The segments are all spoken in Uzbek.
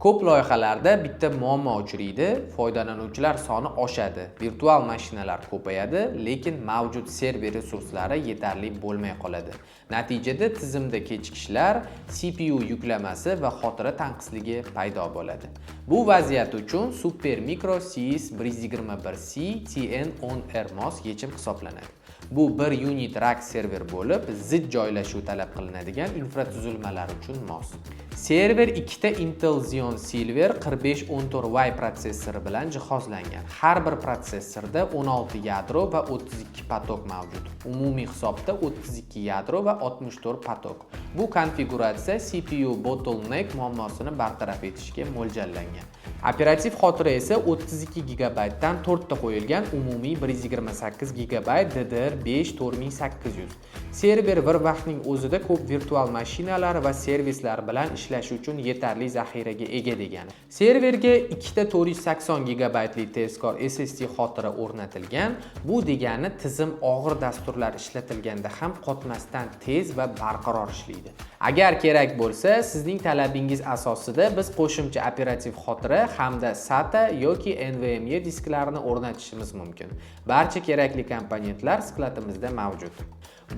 Ko'p loyihalarda bitta muammo uchraydi: foydalanuvchilar soni oshadi, virtual mashinalar ko'payadi, lekin mavjud server resurslari yetarli bo'lmay qoladi. Natijada tizimda kechikishlar, CPU yuklamasi va xotira tanqisligi paydo bo'ladi. Bu vaziyat uchun Supermicro CS 121C TN10R mos yechim hisoblanadi. Bu bir unit rack server bo'lib, zich joylashuv talab qilinadigan infratuzilmalar uchun mos. Server ikkita Intel Xeon Silver 4514Y protsessori bilan jihozlangan. Har bir protsessorda 16 yadro va 32 поток mavjud. Umumiy hisobda 32 yadro va 64 поток. Bu konfiguratsiya CPU bottleneck muammosini bartaraf etishga mo'ljallangan. Operativ xotira esa 32 gigabaytdan 4 ta qo'yilgan, umumiy 128 gigabayt DDR5 4800. Server bir vaqtning o'zida ko'p virtual mashinalar va servislar bilan ishlash uchun yetarli zaxiraga ega degani. Serverga ikkita 480 gigabaytli tezkor SSD xotira o'rnatilgan. Bu degani, tizim og'ir dasturlar ishlatilganda ham qotmasdan tez va barqaror ishlaydi. Agar kerak bo'lsa, sizning talabingiz asosida biz qo'shimcha operativ xotira hamda SATA yoki NVMe disklarini o'rnatishimiz mumkin. Barcha kerakli komponentlar skladimizda mavjud.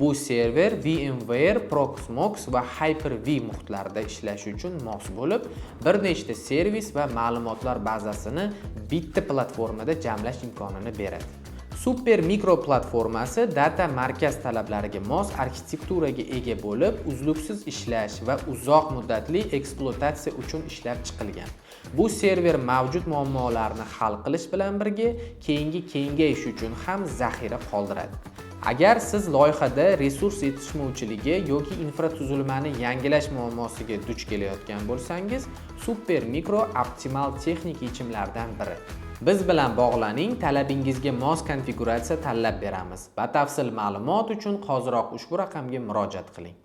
Bu server VMware, Proxmox va Hyper-V muhitlarida ishlash uchun mos bo'lib, bir nechta servis va ma'lumotlar bazasini bitta platformada jamlash imkonini beradi. Super Micro platformasi data markaz talablariga mos arxitekturaga ega bo'lib, uzluksiz ishlash va uzoq muddatli ekspluatatsiya uchun ishlab chiqilgan. Bu server mavjud muammolarni hal qilish bilan birga keyingi kengayish uchun ham zaxira qoldiradi. Agar siz loyihada resurs yetishmovchiligi yoki infratuzilmani yangilash muammosiga duch kelayotgan bo'lsangiz, Super Micro optimal texnik yechimlardan biri. Biz bilan bog'laning, talabingizga mos konfiguratsiya tanlab beramiz. Batafsil ma'lumot uchun hoziroq ushbu raqamga murojaat qiling.